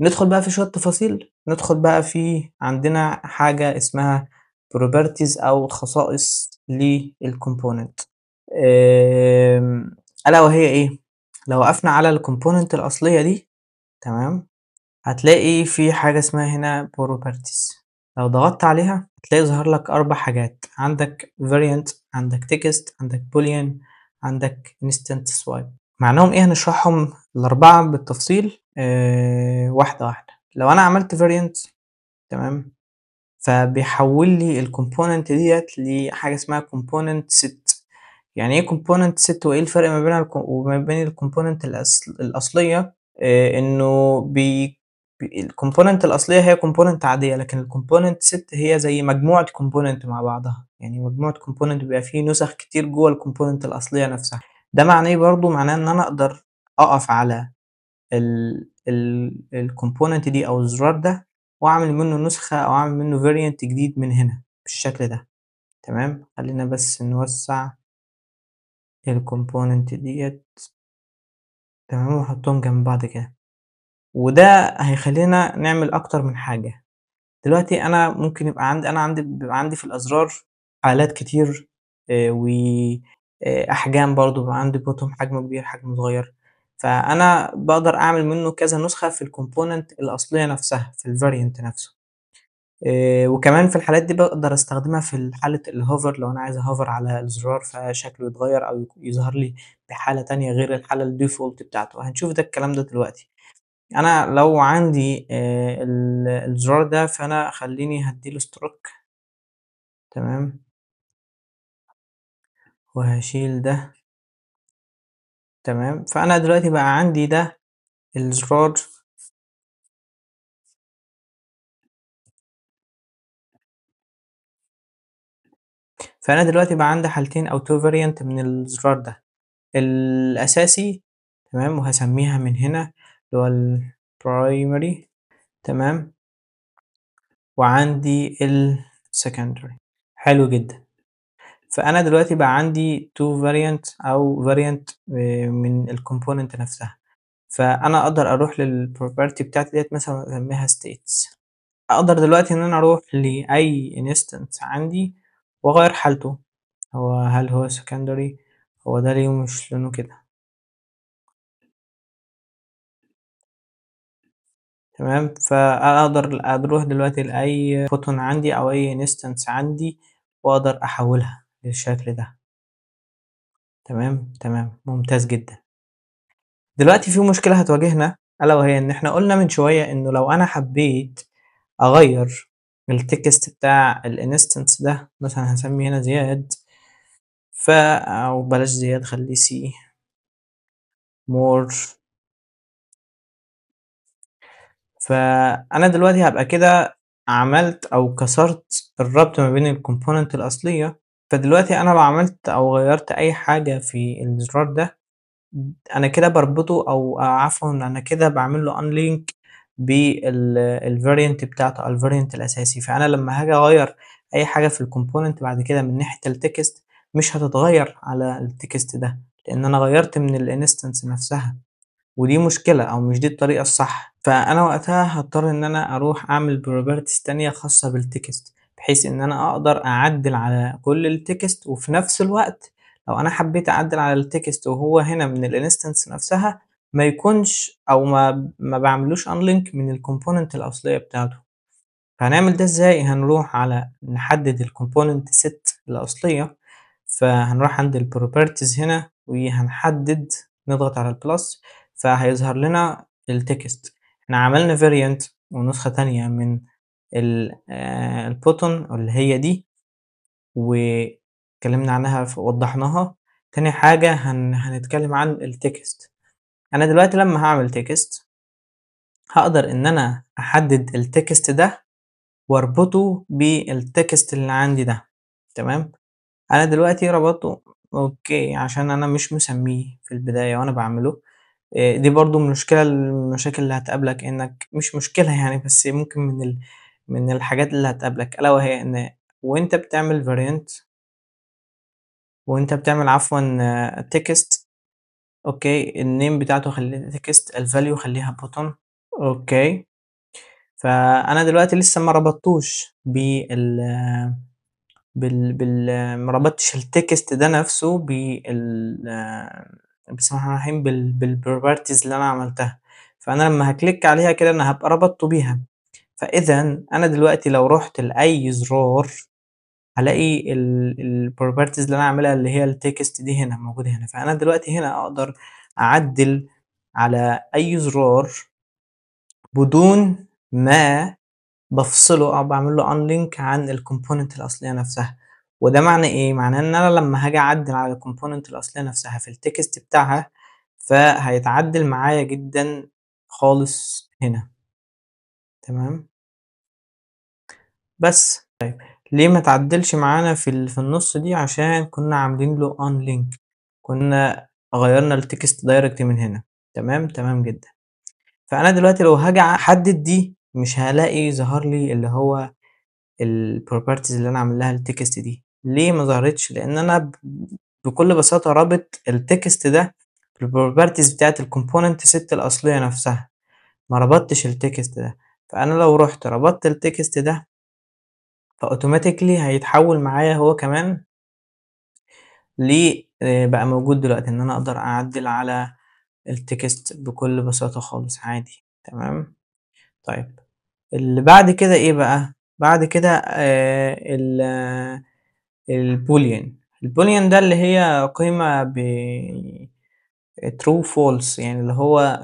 ندخل بقى في شوية تفاصيل، ندخل بقى في عندنا حاجة اسمها properties أو خصائص لل component. آمم، ألا وهي إيه؟ لو وقفنا على ال component الأصلية دي، تمام، هتلاقي في حاجة اسمها هنا properties. لو ضغطت عليها هتلاقي ظهر لك 4 حاجات، عندك variant، عندك text، عندك boolean، عندك instant swipe. معناهم إيه؟ هنشرحهم ال4 بالتفصيل، واحدة واحدة. لو أنا عملت variant، تمام، فبيحول لي ال component ديت لحاجة اسمها component set. يعني إيه component set وإيه الفرق ما بينها وما بين ال component الأصلية؟ إنه ال component الأصلية هي component عادية، لكن ال component set هي زي مجموعة component مع بعضها، يعني مجموعة component بيبقى فيه نسخ كتير جوه ال component الأصلية نفسها. ده معناه إيه برضه؟ معناه إن أنا أقدر أقف على ال component دي أو الزرار ده وأعمل منه نسخة أو أعمل منه variant جديد من هنا بالشكل ده. تمام، خلينا بس نوسع ال component ديت، تمام، ونحطهم جنب بعض كده، وده هيخلينا نعمل أكتر من حاجة. دلوقتي أنا ممكن يبقى عندي، أنا عندي بيبقى عندي في الأزرار حالات كتير، و، أحجام برضو، بيبقى عندي button حجمه كبير حجمه صغير، فأنا بقدر أعمل منه كذا نسخة في ال component الأصلية نفسها في ال variant نفسه. وكمان في الحالات دي بقدر استخدمها في حالة ال hover، لو انا عايز ا hover على الزرار فشكله يتغير او يظهر لي بحالة تانية غير الحالة ال default بتاعته. هنشوف ده الكلام ده دلوقتي. انا لو عندي، الزرار ده، فانا خليني هديله stroke، تمام، وهشيل ده، تمام. فانا دلوقتي بقى عندي ده الزرار، فانا دلوقتي بقى عندي حالتين او two variant من الزرار ده، الاساسي، تمام، وهسميها من هنا اللي هو ال primary، تمام، وعندي ال secondary. حلو جدا. فانا دلوقتي بقى عندي two variant او variant، من ال component نفسها. فانا اقدر اروح لل property بتاعتي ديت مثلا اسميها states. اقدر دلوقتي ان انا اروح لاي instance عندي واغير حالته، هو هل هو secondary، هو ده ليه مش لونه كده، تمام. فاقدر اروح دلوقتي لاي button عندي او اي instance عندي واقدر احولها للشكل ده، تمام، تمام، ممتاز جدا. دلوقتي في مشكلة هتواجهنا، الا وهي ان احنا قلنا من شوية انه لو انا حبيت اغير ال text بتاع ال instance ده، مثلا هنسميه هنا زياد، او بلاش زياد، خليه see more. فانا دلوقتي هبقى كده عملت او كسرت الربط ما بين ال component الاصلية. فدلوقتي انا لو عملت او غيرت اي حاجة في الزرار ده، انا كده بربطه، او عفوا انا كده بعمل له unlink بال variant بتاعته او ال variant الاساسي. فانا لما هاجي اغير اي حاجة في ال component بعد كده من ناحية ال text مش هتتغير على ال text ده، لان انا غيرت من ال instance نفسها، ودي مشكلة او مش دي الطريقة الصح. فانا وقتها هضطر ان انا اروح اعمل properties تانية خاصة بال text، بحيث ان انا اقدر اعدل على كل ال text، وفي نفس الوقت لو انا حبيت اعدل على ال text وهو هنا من ال instance نفسها ما يكونش او ما بعملوش unlink من ال component الاصلية بتاعته. فهنعمل ده ازاي؟ هنروح على نحدد ال component set الاصلية، فهنروح عند ال properties هنا وهنحدد، نضغط على ال plus، فهيظهر لنا ال text. احنا عملنا variant ونسخة تانية من ال button اللي هي دي، واتكلمنا عنها ووضحناها. تاني حاجة هنتكلم عن ال text. انا دلوقتي لما هعمل text هقدر ان انا احدد ال text ده واربطه بال text اللي عندي ده، تمام. انا دلوقتي ربطته، okay، عشان انا مش مسميه في البداية وانا بعمله. دي برضو مشكلة، المشاكل اللي هتقابلك، انك مش مشكلة يعني، بس ممكن من الحاجات اللي هتقابلك، الا وهي ان وانت بتعمل variant، وانت بتعمل عفوا، text، okay، ال name بتاعته خليها text، ال value خليها button، okay، فأنا دلوقتي لسه ما ربطتوش بال بال بال ما ربطتش الtext ده نفسه بسم الله الرحمن الرحيم بالproperties اللي أنا عملتها، فأنا لمّا هاclick عليها كده أنا هابقى ربطته بيها، فإذًا أنا دلوقتي لو رُحت لأي زرار هالاقي الproperties اللي أنا عاملها اللي هي الtext دي هنا موجودة هنا، فأنا دلوقتي هنا أقدر أعدِّل على أي زرار بدون ما بافصله أو باعمل له unlink عن الcomponent الأصلية نفسها، وده معناه إيه؟ معناه إن أنا لمّا هاجي أعدِّل على الcomponent الأصلية نفسها في الtext بتاعها، فهيتعدِّل معايا جدًا خالص هنا. تمام؟ بس. طيب ليه ما اتعدلش معانا في النُص دي؟ عشان كنا عاملين له unlink، كنا غيّرنا الtext direct من هنا، تمام، تمام جدًا. فأنا دلوقتي لو هاجي أحدد دي مش هالاقي ظهر لي اللي هو الproperties اللي أنا عامل لها الtext دي، ليه ما ظهرتش؟ لإن أنا بكل بساطة رابط الtext ده بالproperties بتاعة الcomponent set الأصلية نفسها، ما ربطتش الtext ده، فأنا لو رُحت ربطت الtext ده فautomatically هيتحول معايا هو كمان ل بقى موجود دلوقتي إن أنا أقدر أعدِّل على الtext بكل بساطة خالص عادي، تمام؟ طيب اللي بعد كده إيه بقى؟ بعد كده ال الboolean، الboolean ده اللي هي قيمة true false، يعني اللي هو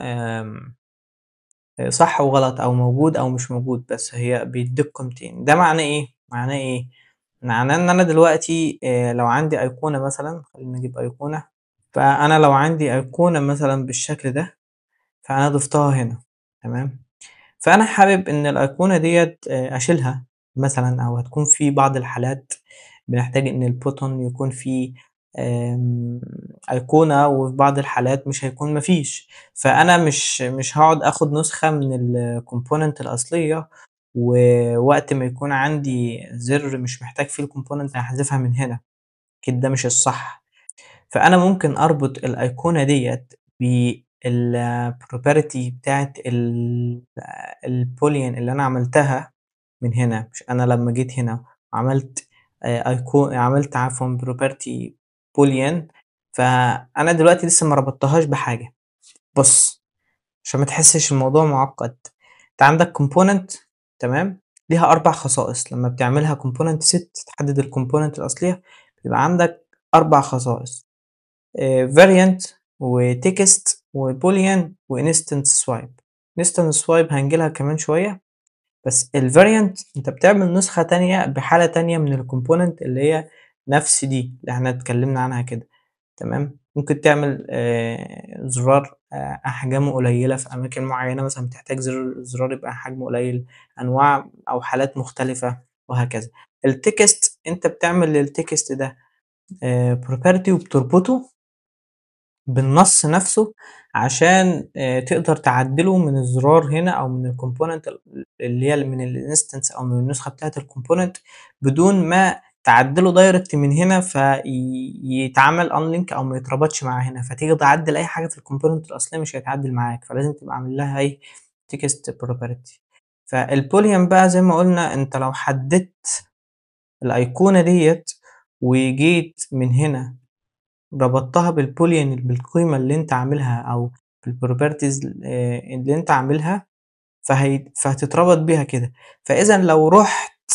صح وغلط أو موجود أو مش موجود، بس هي بيدّيك قيمتين، ده معناه إيه؟ معناه إيه؟ معناه إن أنا دلوقتي لو عندي أيقونة مثلًا، خلّينا نجيب أيقونة، فأنا لو عندي أيقونة مثلًا بالشكل ده، فأنا ضفتها هنا تمام، فأنا حابب إن الأيقونة ديّة أشيلها مثلًا أو هتكون في بعض الحالات بنحتاج إن الbutton يكون فيه أيقونة وفي بعض الحالات مش هيكون ما فيش، فأنا مش هاقعد آخد نسخة من الcomponent الأصلية ووقت ما يكون عندي زر مش محتاج فيه الcomponent هاحذفها من هنا، أكيد ده مش الصح، فأنا ممكن أربط الأيقونة ديّة بالproperty بتاعة الboolean اللي أنا عملتها من هنا، مش أنا لمّا جيت هنا عملت عملت عفوًا property boolean، فأنا دلوقتي لسه ما ربطتهاش بحاجة. بُص، عشان ما تحسش الموضوع معقد، أنت عندك component تمام، ليها 4 خصائص، لمّا بتعملها component set تحدد الcomponent الأصلية، بيبقى عندك 4 خصائص variant وtext وboolean وinstant swipe. instant swipe هنيجي لها كمان شوية، بس الvariant أنت بتعمل نسخة تانية بحالة تانية من الcomponent اللي هي نفس دي اللي إحنا اتكلمنا عنها كده، تمام، ممكن تعمل زرار أحجامه قليلة في أماكن معينة مثلًا بتحتاج زرار يبقى حجمه قليل، أنواع أو حالات مختلفة وهكذا. الtext أنت بتعمل للtext ده property وبتربطه بالنص نفسه عشان تقدر تعدله من الزرار هنا أو من الcomponent اللي هي من الinstance أو من النسخة بتاعة الcomponent بدون ما تعدله direct من هنا يتعمل unlink أو ما يتربطش مع هنا، فتيجي تعدل أي حاجة في الcomponent الأصلية مش هيتعدل معاك، فلازم تبقى عامل لها إيه text property. فالboolean بقى زي ما قُلنا أنت لو حددت الأيقونة ديّة وجيت من هنا ربطتها بالboolean بالقيمة اللي أنت عاملها أو بالproperties اللي أنت عاملها فهتتربط بيها كده، فإذًا لو رُحت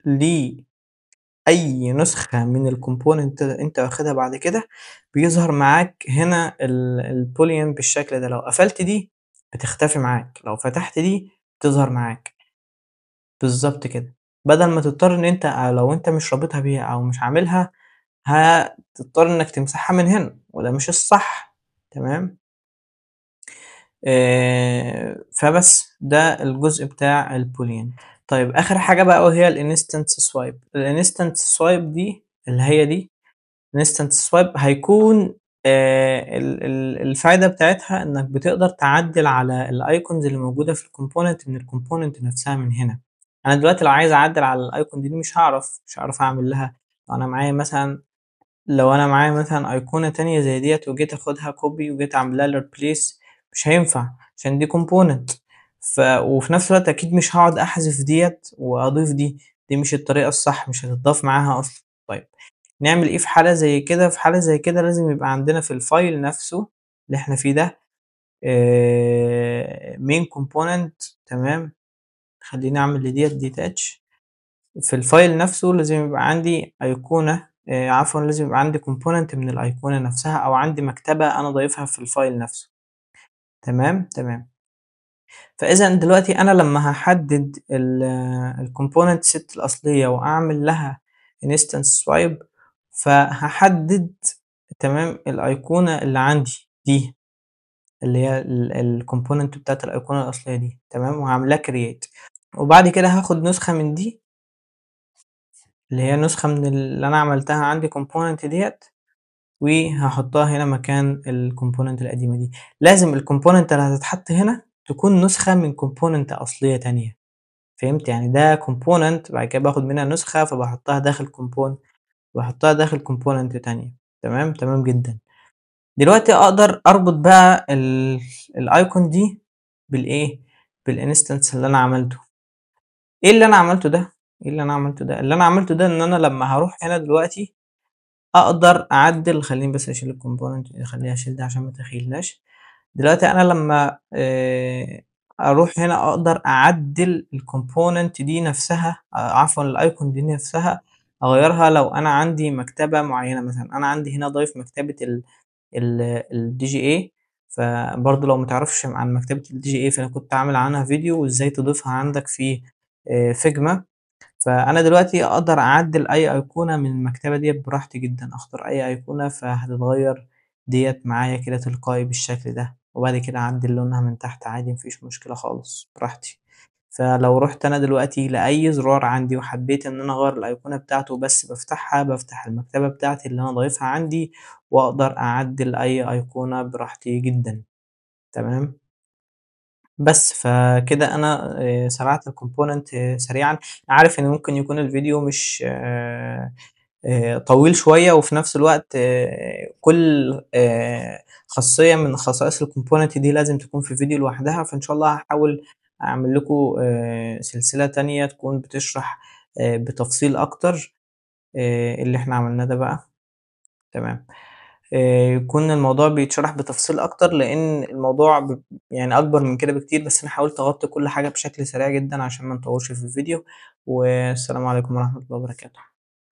لأي نسخة من الcomponent أنت واخدها بعد كده بيظهر معاك هنا الboolean بالشكل ده، لو قفلت دي بتختفي معاك، لو فتحت دي بتظهر معاك. بالضبط كده، بدل ما تضطر إن أنت لو أنت مش رابطها بيها أو مش عاملها هتضطر إنك تمسحها من هنا وده مش الصح، تمام؟ فبس ده الجزء بتاع الboolean. طيب آخر حاجة بقى وهي الinstant swipe. الinstant swipe دي اللي هي دي instant swipe هيكون ال ال الفايدة بتاعتها إنك بتقدر تعدل على الicons اللي موجودة في الcomponent من الcomponent نفسها من هنا. أنا دلوقتي لو عايز أعدل على الicon دي مش هاعرف أعمل لها، لو أنا معايا مثلًا أيقونة تانية زي ديّة وجيت آخدها copy وجيت أعمل لها replace مش هينفع عشان دي component. وفي نفس الوقت أكيد مش هاقعد أحذف ديّة وأضيف دي، دي مش الطريقة الصح، مش هتتضاف معاها أصلًا. طيب نعمل إيه في حالة زي كده؟ في حالة زي كده لازم يبقى عندنا في الfile نفسه اللي إحنا فيه ده main component تمام، خلّيني أعمل لديّة detach. في الfile نفسه لازم يبقى عندي أيقونة عفوًا لازم يبقى عندي component من الأيقونة نفسها أو عندي مكتبة أنا ضايفها في الfile نفسه. تمام، تمام. فإذًا دلوقتي أنا لمّا هاحدد الcomponent set الأصلية وأعمل لها instance swipe فهاحدد تمام، الأيقونة اللي عندي دي، اللي هي الcomponent بتاعة الأيقونة الأصلية دي تمام، وهاعمل لها create وبعد كده هاخد نسخة من دي اللي هي نسخة من اللي أنا عملتها عندي component ديّة وهاحطها هنا مكان الcomponent القديمة دي. لازم الcomponent اللي هتتحط هنا تكون نسخة من component أصلية تانية، فهمت؟ يعني ده component بعد كده باخد منها نسخة فباحطها داخل باحطها داخل component تانية تمام، تمام جدًا. دلوقتي أقدر أربط بقى الicon دي بالإيه، بالinstance اللي أنا عملته. إيه اللي أنا عملته ده؟ إيه اللي أنا عملته ده؟ اللي أنا عملته ده إن أنا لمّا هاروح هنا دلوقتي أقدر أعدل خلّيني بس أشيل الcomponent خلّيني أشيل ده عشان ما تخيلناش. دلوقتي أنا لمّا أروح هنا أقدر أعدل الcomponent دي نفسها عفوًا الicon دي نفسها أغيّرها لو أنا عندي مكتبة معيّنة مثلًا، أنا عندي هنا ضايف مكتبة ال ال الDGA فبرضه لو ما تعرفش عن مكتبة الDGA فأنا كنت عامل عنها فيديو وإزاي تضيفها عندك في Figma. فأنا دلوقتي أقدر أعدل أي أيقونة من المكتبة ديّة براحتي جدًا، أختار أي أيقونة فهتتغيّر ديّة معايا كده تلقائي بالشكل ده، وبعد كده أعدل لونها من تحت عادي ما فيش مشكلة خالص براحتي. فلو رُحت أنا دلوقتي لأي زرار عندي وحبيت إن أنا أغيّر الأيقونة بتاعته بس بافتحها، بافتح المكتبة بتاعتي اللي أنا ضايفها عندي وأقدر أعدل أي أيقونة براحتي جدًا، تمام؟ بس، فكده أنا صنعت الcomponent سريعًا، عارف إن ممكن يكون الفيديو مش طويل شوية وفي نفس الوقت كل خاصية من خصائص الcomponent دي لازم تكون في فيديو لوحدها، فإن شاء الله هاحاول أعمل لكم سلسلة تانية تكون بتشرح بتفصيل أكتر اللي إحنا عملناه ده بقى، تمام. يكون الموضوع بيتشرح بتفصيل أكتر، لإن الموضوع يعني أكبر من كده بكتير، بس أنا حاولت أغطي كل حاجة بشكل سريع جدًا عشان ما نطوّلش في الفيديو، والسلام عليكم ورحمة الله وبركاته.